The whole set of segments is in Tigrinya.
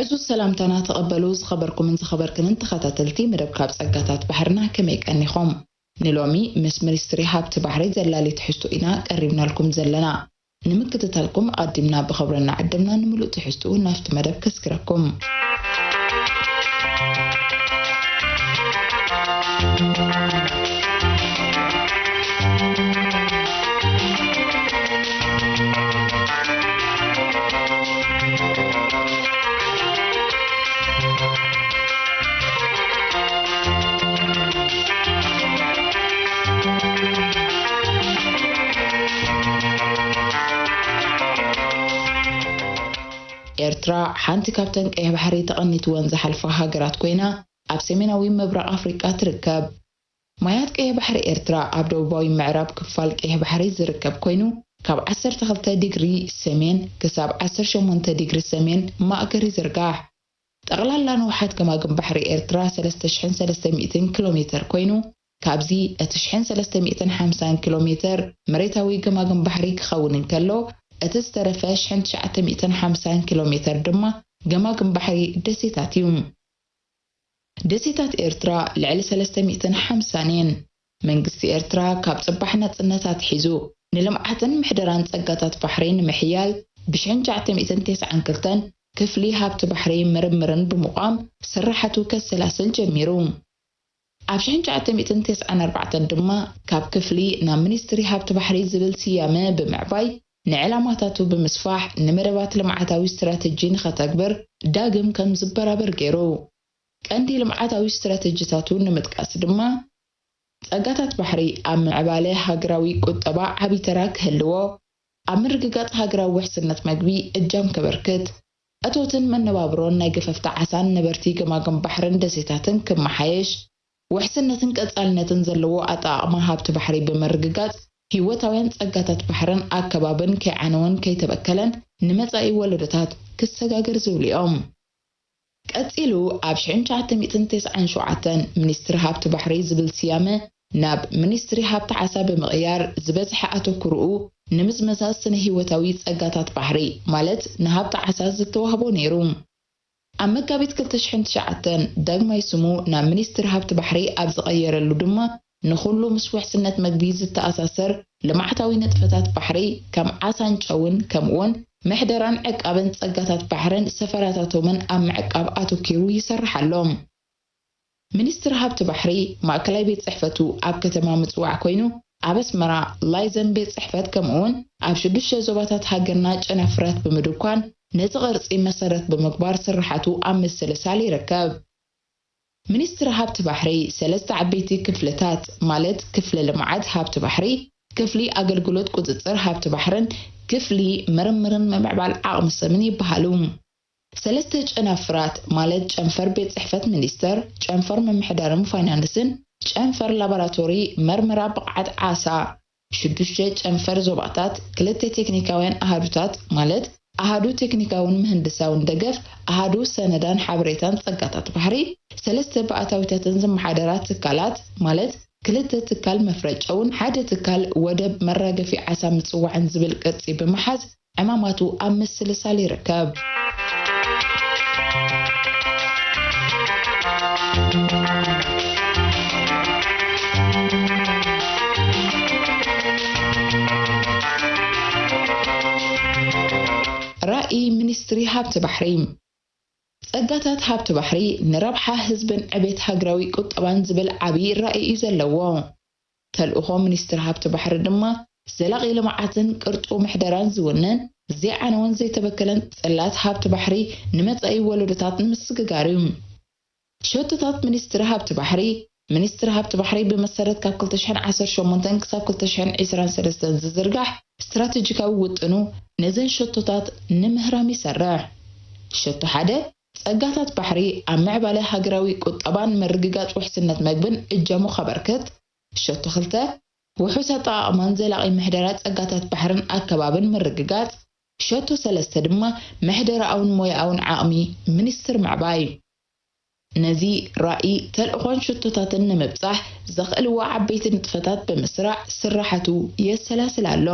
ሕዙ ሰላምታና ተቐበሉ። ዝኸበርኩምን ዝኸበርክንን ተኸታተልቲ መደብ ካብ ጸጋታት ባሕርና፣ ከመይ ቀኒኹም? ንሎሚ ምስ ሚኒስትሪ ሃብቲ ባሕሪ ዘላሊ ትሕዝቶ ኢና ቀሪብናልኩም ዘለና። ንምክትታልኩም ኣቐዲምና ብኽብሪ እናዓደምና፣ ንምሉእ ትሕዝትኡ ናብቲ መደብ ከስግረኩም። ኤርትራ ሓንቲ ካብተን ቀይሕ ባሕሪ ተቐኒትወን ዝሓልፋ ሃገራት ኮይና፣ ኣብ ሰሜናዊ ምብራቕ ኣፍሪቃ ትርከብ። ማያት ቀይሕ ባሕሪ ኤርትራ ኣብ ደቡባዊ ምዕራብ ክፋል ቀይሕ ባሕሪ ዝርከብ ኮይኑ፣ ካብ ዓሰርተ ክልተ ዲግሪ ሰሜን ክሳብ ዓሰርተ ሸሞንተ ዲግሪ ሰሜን ማእከል ይዝርጋሕ። ጠቕላላ ንውሓት ገማግም ባሕሪ ኤርትራ ሰለስተ ሽሕን ሰለስተ ሚእትን ኪሎ ሜተር ኮይኑ፣ ካብዚ እቲ ሽሕን ሰለስተ ሚእትን ሓምሳን ኪሎ ሜተር መሬታዊ ገማግም ባሕሪ ክኸውን እንከሎ፣ እቲ ዝተረፈ ሽሕን ትሽዓተ ሚእትን ሓምሳን ኪሎ ሜተር ድማ ገማግም ባሕሪ ደሴታት እዩ። ደሴታት ኤርትራ ልዕሊ ሰለስተ ሚእትን ሓምሳን እየን። መንግስቲ ኤርትራ ካብ ጽባሕ ናጽነት ኣትሒዙ ንልምዓትን ምሕደራን ጸጋታት ባሕሪ ንምሕያል ብሽሕን ትሽዓተ ሚእትን ተስዓን ክልተን ክፍሊ ሃብቲ ባሕሪ ምርምርን ብምቋም ስራሓቱ ከሰላስል ጀሚሩ። ኣብ ሽሕን ትሽዓተ ሚእትን ተስዓን ኣርባዕተን ድማ ካብ ክፍሊ ናብ ሚኒስትሪ ሃብቲ ባሕሪ ዝብል ስያመ ብምዕባይ ንዕላማታቱ ብምስፋሕ ንመደባት ልምዓታዊ ስትራተጂ ንኸተግብር ዳግም ከም ዝበራበር ገይሩ። ቀንዲ ልምዓታዊ ስትራተጂታቱ ንምጥቃስ ድማ ጸጋታት ባሕሪ ኣብ ምዕባለ ሃገራዊ ቁጠባ ዓቢ ተራ ክህልዎ፣ ኣብ ምርግጋጽ ሃገራዊ ውሕስነት መግቢ እጃም ከበርክት፣ እቶትን መነባብሮን ናይ ገፈፍቲ ዓሳን ነበርቲ ገማግም ባሕርን ደሴታትን ክመሓየሽ፣ ውሕስነትን ቀጻልነትን ዘለዎ ኣጠቓቕማ ሃብቲ ባሕሪ ብምርግጋጽ፣ ህይወታውያን ጸጋታት ባሕርን ኣከባብን ከይዓነወን ከይተበከለን ንመጻኢ ወለዶታት ክሰጋገር ዝብሉ እዮም። ቀጺሉ ኣብ ሽሕን ትሽዓተ ሚእትን ተስዓን ሸውዓተን ሚኒስትሪ ሃብቲ ባሕሪ ዝብል ስያመ ናብ ሚኒስትሪ ሃብቲ ዓሳ ብምቕያር፣ ዝበዝሐ ኣተኩርኡ ንምዝመዛ ስነ ህይወታዊ ጸጋታት ባሕሪ፣ ማለት ንሃብቲ ዓሳ ዝተዋህቦ ነይሩ። ኣብ መጋቢት ክልተ ሽሕን ትሽዓተን ዳግማይ ስሙ ናብ ሚኒስትሪ ሃብቲ ባሕሪ ኣብ ዝቐየረሉ ድማ፣ ንኹሉ ምስ ውሕስነት መግቢ ዝተኣሳሰር ልምዓታዊ ንጥፈታት ባሕሪ ከም ዓሳን ጨውን፣ ከምኡውን ምሕደራን ዕቃበን ጸጋታት ባሕርን ሰፈራታቶምን ኣብ ምዕቃብ ኣተኲሩ ይሰርሕ ኣሎ። ሚኒስትሪ ሃብቲ ባሕሪ ማእከላይ ቤት ጽሕፈቱ ኣብ ከተማ ምጽዋዕ ኮይኑ፣ ኣብ ኣስመራ ላይዘን ቤት ጽሕፈት ከምኡውን ኣብ ሽዱሽተ ዞባታት ሃገርና ጨናፍራት ብምድኳን ነዚ ቅርጺ መሰረት ብምግባር ስራሓቱ ኣብ ምስልሳል ይርከብ። ሚኒስትሪ ሃብቲ ባሕሪ ሰለስተ ዓበይቲ ክፍልታት ማለት ክፍሊ ልምዓት ሃብቲ ባሕሪ፣ ክፍሊ ኣገልግሎት ቁጽጽር ሃብቲ ባሕርን ክፍሊ ምርምርን ምምዕባል ዓቕሚ ሰብን ይበሃሉ። ሰለስተ ጨናፍራት ማለት ጨንፈር ቤት ጽሕፈት ሚኒስተር፣ ጨንፈር ምምሕዳርን ፋይናንስን፣ ጨንፈር ላቦራቶሪ መርመራ ብቕዓት ዓሳ፣ ሽዱሽተ ጨንፈር ዞባታት፣ ክልተ ቴክኒካውያን ኣሃዱታት ማለት ኣሃዱ ቴክኒካውን ምህንድሳውን ደገፍ፣ ኣሃዱ ሰነዳን ሓበሬታን ጸጋታት ባሕሪ፣ ሰለስተ ብኣታዊታትን ዝመሓደራ ትካላት ማለት ክልተ ትካል መፍረጨውን ሓደ ትካል ወደብ መራገፊ ዓሳ ምጽዋዕን ዝብል ቅርጺ ብምሓዝ ዕማማቱ ኣብ ምስልሳል ይርከብ። ራእይ ሚኒስትሪ ሃብቲ ባሕሪ። ጸጋታት ሃብቲ ባሕሪ ንረብሓ ህዝብን ዕቤት ሃገራዊ ቁጠባን ዝብል ዓቢ ራእይ እዩ ዘለዎ። ተልእኾ ሚኒስትሪ ሃብቲ ባሕሪ ድማ ዘላቒ ልምዓትን ቅርጡው ምሕደራን ዝውንን፣ ዘይዓነወን ዘይተበከለን ጽላት ሃብቲ ባሕሪ ንመጻኢ ወለዶታት ንምስግጋር እዩ። ሸቶታት ሚኒስትሪ ሃብቲ ባሕሪ። ሚኒስትሪ ሃብቲ ባሕሪ ብመሰረት ካብ ክልተ ሽሕን ዓሰርተ ሸሞንተን ክሳብ ክልተ ሽሕን ዕስራን ሰለስተን ዝዝርጋሕ ስትራተጂካዊ ውጥኑ ነዘን ሸቶታት ንምህራም ይሰርሕ። ሸቶ ሓደ፣ ጸጋታት ባሕሪ ኣብ ምዕባለ ሃገራዊ ቁጠባን ምርግጋጽ ውሕስነት መግብን እጃሙ ከበርክት። ሸቶ ክልተ፣ ውሑስ ኣጠቓቕማን ዘላቒ ምሕደራ ጸጋታት ባሕርን ኣከባብን ምርግጋጽ። ሸቶ ሰለስተ ድማ ምሕደራኣውን ሞያኣውን ዓቕሚ ሚኒስትሪ ምዕባይ። ነዚ ራእይ፣ ተልእኾን ሽቶታትን ንምብጻሕ ዘኽእልዎ ዓበይቲ ንጥፈታት ብምስራዕ ስራሓቱ የሰላስል ኣሎ።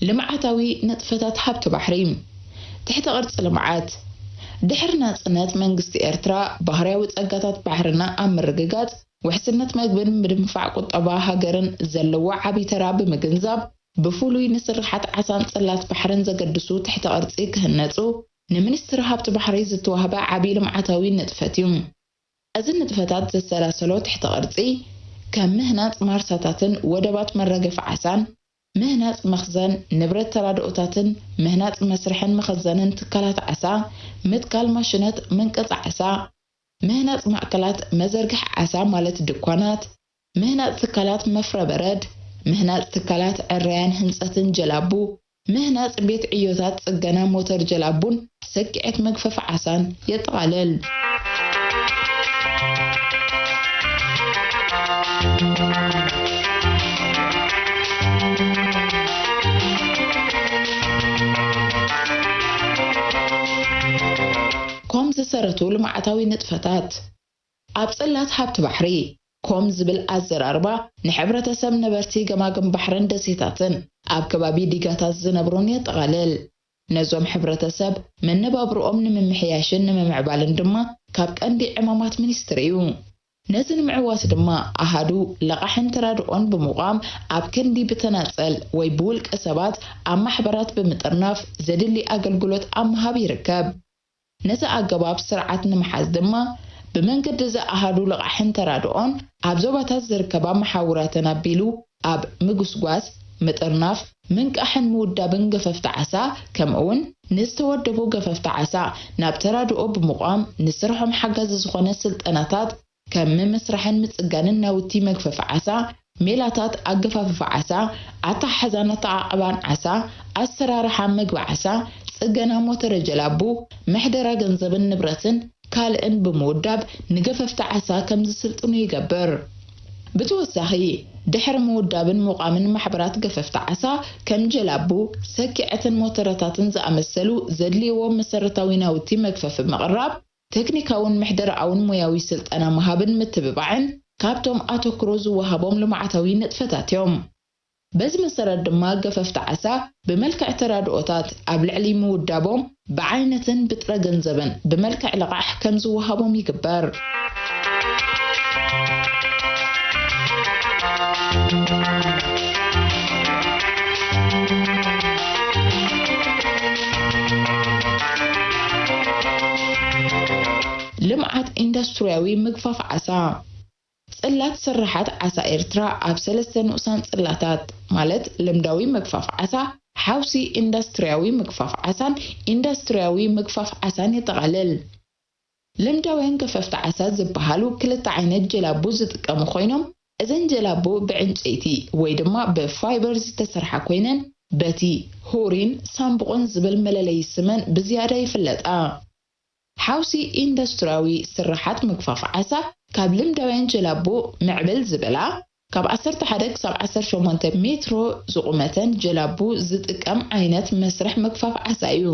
ልምዓታዊ ንጥፈታት ሃብቲ ባሕሪ። ትሕተ ቅርጺ ልምዓት። ድሕሪ ናጽነት መንግስቲ ኤርትራ ባህርያዊ ጸጋታት ባሕርና ኣብ ምርግጋጽ፣ ውሕስነት መግብን ምድንፋዕ ቁጠባ ሃገርን ዘለዎ ዓቢ ተራ ብምግንዛብ፣ ብፍሉይ ንስርሓት ዓሳን ጽላት ባሕርን ዘገድሱ ትሕተ ቅርጺ ክህነጹ፣ ንሚኒስትሪ ሃብቲ ባሕሪ ዝተዋህበ ዓቢ ልምዓታዊ ንጥፈት እዩ። እዚ ንጥፈታት ዘሰላሰሎ ትሕተ ቅርጺ፣ ከም ምህናጽ ማርሳታትን ወደባት መራገፊ ዓሳን፣ ምህናጽ መኽዘን ንብረት ተራድኦታትን ምህናጽ መስርሕን መኸዘንን ትካላት ዓሳ፣ ምትካል ማሽነት መንቀጺ ዓሳ፣ ምህናጽ ማእከላት መዘርግሒ ዓሳ ማለት ድኳናት፣ ምህናጽ ትካላት መፍረ በረድ፣ ምህናጽ ትካላት ዕረያን ህንጸትን ጀላቡ፣ ምህናጽ ቤት ዕዮታት ጽገና ሞተር ጀላቡን ሰኪዐት መግፈፊ ዓሳን የጠቓልል። ኮም ዝሰረቱ ልምዓታዊ ንጥፈታት። ኣብ ጽላት ሃብቲ ባሕሪ፣ ኮም ዝብል ኣዘራርባ ንሕብረተሰብ ነበርቲ ገማግም ባሕርን ደሴታትን ኣብ ከባቢ ዲጋታት ዝነብሩን የጠቓልል። ነዞም ሕብረተሰብ መነባብርኦም ንምምሕያሽን ንምምዕባልን ድማ ካብ ቀንዲ ዕማማት ሚኒስትሪ እዩ። ነዚ ንምዕዋት ድማ ኣሃዱ ለቓሕን ተራድኦን ብምቋም ኣብ ክንዲ ብተናጸል ወይ ብውልቀ ሰባት ኣብ ማሕበራት ብምጥርናፍ ዘድሊ ኣገልግሎት ኣብ ምሃብ ይርከብ። ነዚ ኣገባብ ስርዓት ንምሓዝ ድማ፣ ብመንገዲ እዚ ኣሃዱ ልቓሕን ተራድኦን ኣብ ዞባታት ዝርከባ መሓውራተን ኣቢሉ ኣብ ምጉስጓስ፣ ምጥርናፍ፣ ምንቃሕን ምውዳብን ገፈፍቲ ዓሳ፣ ከምኡውን ንዝተወደቡ ገፈፍቲ ዓሳ ናብ ተራድኦ ብምቋም ንስርሖም ሓጋዚ ዝኾነ ስልጠናታት ከም ምምስራሕን ምጽጋንን ናውቲ መግፈፊ ዓሳ፣ ሜላታት ኣገፋፍፋ ዓሳ፣ ኣተሓሕዛን ኣተዓቕባን ዓሳ፣ ኣሰራርሓ መግቢ ዓሳ፣ ጽገና ሞተረ ጀላቡ፣ ምሕደራ ገንዘብን ንብረትን ካልእን ብምውዳብ ንገፈፍቲ ዓሳ ከም ዝስልጥኑ ይገብር። ብተወሳኺ፣ ድሕሪ ምውዳብን ምቋምን ማሕበራት ገፈፍቲ ዓሳ ከም ጀላቡ፣ ሰኪዐትን ሞተረታትን ዝኣመሰሉ ዘድልይዎም መሰረታዊ ናውቲ መግፈፊ ምቕራብ፣ ቴክኒካውን ምሕደራኣውን ሞያዊ ስልጠና ምሃብን ምትብባዕን ካብቶም ኣተኩሮ ዝወሃቦም ልምዓታዊ ንጥፈታት እዮም። በዚ መሰረት ድማ ገፈፍቲ ዓሳ ብመልክዕ ተራድኦታት ኣብ ልዕሊ ምውዳቦም ብዓይነትን ብጥረ ገንዘብን ብመልክዕ ልቓሕ ከም ዝወሃቦም ይግበር። ልምዓት ኢንዱስትሪያዊ ምግፋፍ ዓሳ። ጽላት ስርሓት ዓሳ ኤርትራ ኣብ ሰለስተ ንኡሳን ጽላታት፣ ማለት ልምዳዊ ምግፋፍ ዓሳ፣ ሓውሲ ኢንዱስትሪያዊ ምግፋፍ ዓሳን ኢንዱስትሪያዊ ምግፋፍ ዓሳን የጠቓልል። ልምዳውያን ገፈፍቲ ዓሳ ዝበሃሉ ክልተ ዓይነት ጀላቡ ዝጥቀሙ ኮይኖም፣ እዘን ጀላቡ ብዕንጨይቲ ወይ ድማ ብፋይበር ዝተሰርሓ ኮይነን፣ በቲ ሁሪን ሳምቡቕን ዝብል መለለዪ ስመን ብዝያዳ ይፍለጣ። ሓውሲ ኢንዱስትሪያዊ ስርሓት ምግፋፍ ዓሳ ካብ ልምዳውያን ጀላቡ ምዕብል ዝበላ፣ ካብ ዓሰርተ ሓደ ክሳብ ዓሰርተ ሸሞንተ ሜትሮ ዝቑመተን ጀላቡ ዝጥቀም ዓይነት መስርሕ ምግፋፍ ዓሳ እዩ።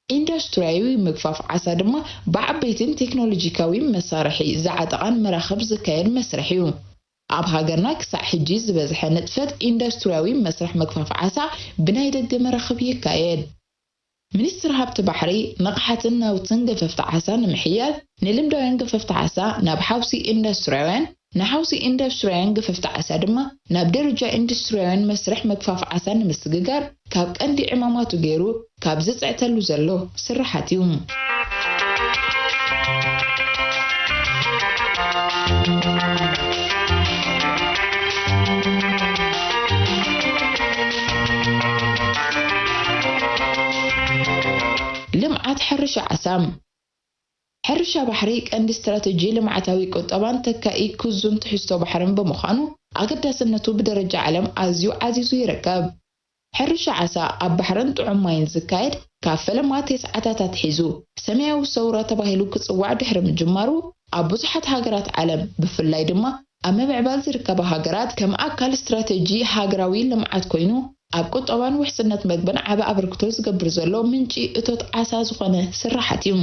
ኢንዱስትሪያዊ ምግፋፍ ዓሳ ድማ ብዓበይትን ቴክኖሎጂካዊ መሳርሒ ዝዓጠቓን መራኽብ ዝካየድ መስርሕ እዩ። ኣብ ሃገርና ክሳዕ ሕጂ ዝበዝሐ ንጥፈት ኢንዱስትሪያዊ መስርሕ ምግፋፍ ዓሳ ብናይ ደገ መራኽብ ይካየድ። ሚኒስትሪ ሃብቲ ባሕሪ፣ ንቕሓትን ናውትን ገፈፍቲ ዓሳ ንምሕያል፣ ንልምዳውያን ገፈፍቲ ዓሳ ናብ ሓውሲ ኢንዱስትሪያውያን፣ ንሓውሲ ኢንዱስትሪያውያን ገፈፍቲ ዓሳ ድማ ናብ ደረጃ ኢንዱስትሪያውያን መስርሕ ምግፋፍ ዓሳ ንምስግጋር ካብ ቀንዲ ዕማማቱ ገይሩ ካብ ዝጽዕተሉ ዘሎ ስርሓት እዩ። ልምዓት ሕርሻ ዓሳ። ሕርሻ ባሕሪ ቀንዲ ስትራተጂ ልምዓታዊ ቁጠባን ተካኢ ክዙን ትሕዝቶ ባሕርን ብምዃኑ፣ ኣገዳስነቱ ብደረጃ ዓለም ኣዝዩ ዓዚዙ ይርከብ። ሕርሻ ዓሳ ኣብ ባሕርን ጥዑም ማይን ዝካየድ፣ ካብ ፈለማ ተስዓታት ኣትሒዙ ሰማያዊ ሰውራ ተባሂሉ ክጽዋዕ ድሕሪ ምጅማሩ፣ ኣብ ብዙሓት ሃገራት ዓለም፣ ብፍላይ ድማ ኣብ ምምዕባል ዝርከባ ሃገራት፣ ከም ኣካል ስትራተጂ ሃገራዊ ልምዓት ኮይኑ፣ ኣብ ቁጠባን ውሕስነት መግብን ዓቢ ኣበርክቶ ዝገብር ዘሎ ምንጪ እቶት ዓሳ ዝኾነ ስርሓት እዩ።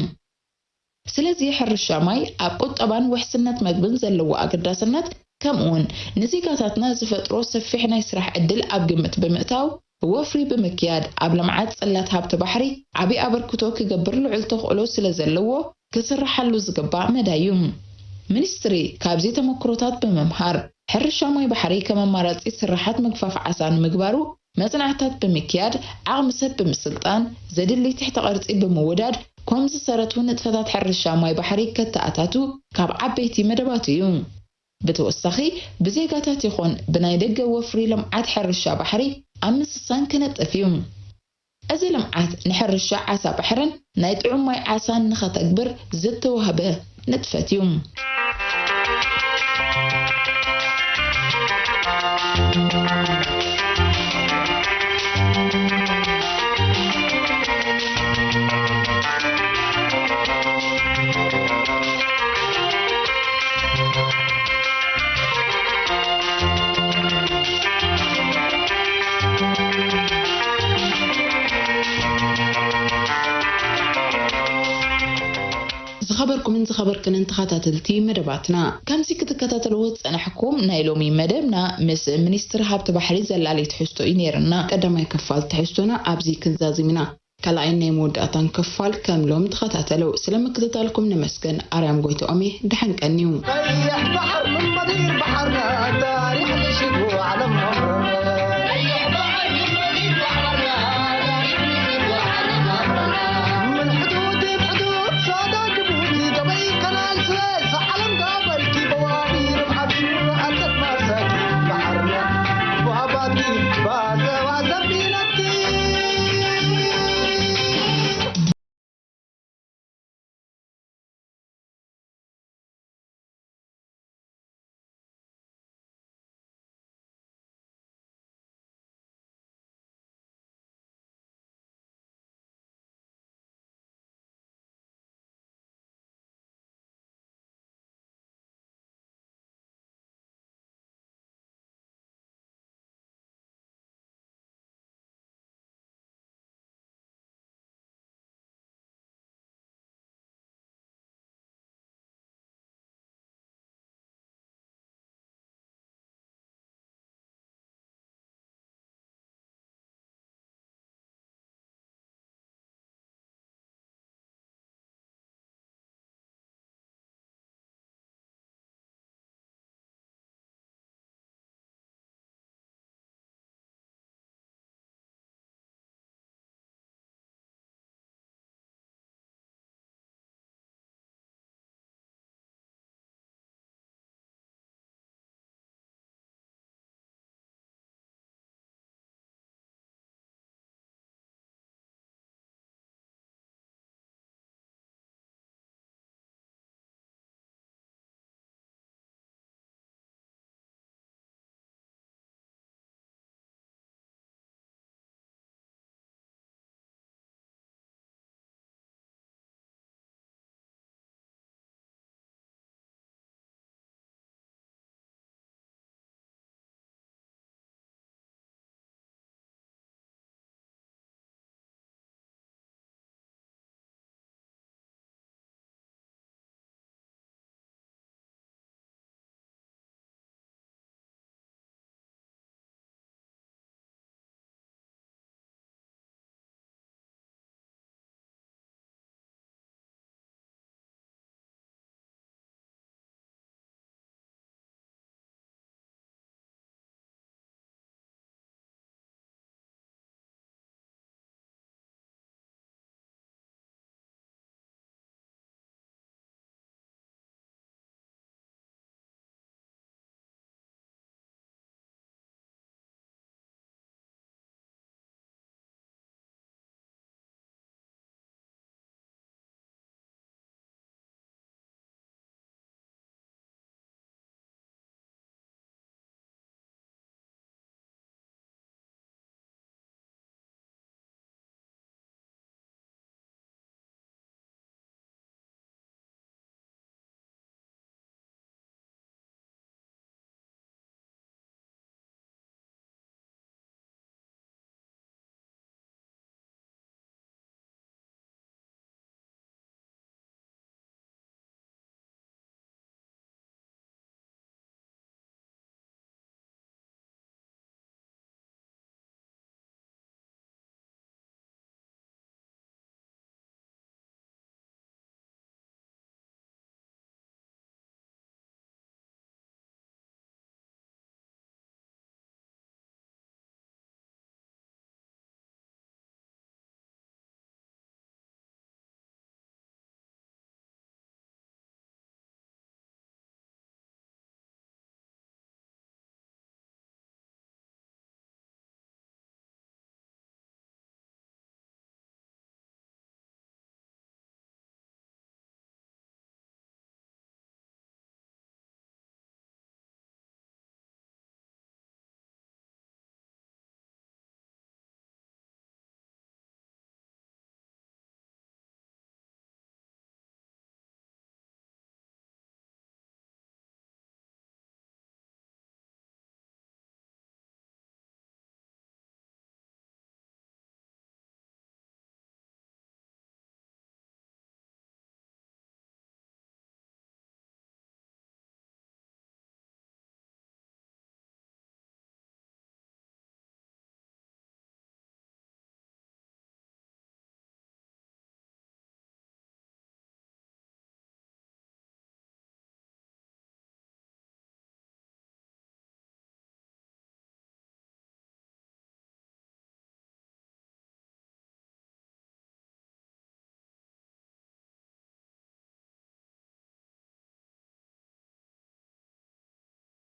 ስለዚ፣ ሕርሻ ማይ ኣብ ቁጠባን ውሕስነት መግብን ዘለዎ ኣገዳስነት፣ ከምኡውን ንዜጋታትና ዝፈጥሮ ሰፊሕ ናይ ስራሕ ዕድል ኣብ ግምት ብምእታው፣ ወፍሪ ብምክያድ ኣብ ልምዓት ጽላት ሃብቲ ባሕሪ ዓቢ ኣበርክቶ ክገብር ልዑል ተኽእሎ ስለ ዘለዎ ክስርሓሉ ዝግባእ መዳይ እዩ። ሚኒስትሪ ካብዚ ተመክሮታት ብምምሃር ሕርሻ ማይ ባሕሪ ከም ኣማራጺ ስርሓት ምግፋፍ ዓሳ ንምግባሩ መጽናዕታት ብምክያድ ዓቕሚ ሰብ ብምስልጣን ዘድሊ ትሕተ ቅርጺ ብምውዳድ ኮም ዝሰረቱ ንጥፈታት ሕርሻ ማይ ባሕሪ ከተኣታቱ ካብ ዓበይቲ መደባቱ እዩ። ብተወሳኺ ብዜጋታት ይኹን ብናይ ደገ ወፍሪ ልምዓት ሕርሻ ባሕሪ ኣብ ምስሳን ክነጥፍ እዩ። እዚ ልምዓት ንሕርሻ ዓሳ ባሕርን ናይ ጥዑም ማይ ዓሳን ንኸተግብር ዝተዋህበ ንጥፈት እዩ። ዝኸበርኩምን ዝኸበርክንን ተኸታተልቲ መደባትና፣ ከምዚ ክትከታተልዎ ዝጸናሕኩም ናይ ሎሚ መደብና ምስ ሚኒስትሪ ሃብቲ ባሕሪ ዘላሊ ትሕዝቶ እዩ ነይርና። ቀዳማይ ክፋል ትሕዝቶና ኣብዚ ክንዛዝም ኢና። ካልኣይን ናይ መወዳእታን ክፋል ከም ሎም ተኸታተሉ። ስለ ምክትታልኩም ነመስገን። ኣርያም ጎይትኦም እየ። ደሓን ቀንዩ። ቀይሕ ባሕር ምን መዲር ባሕርና ታሪኽ ንሽጉ ዓለም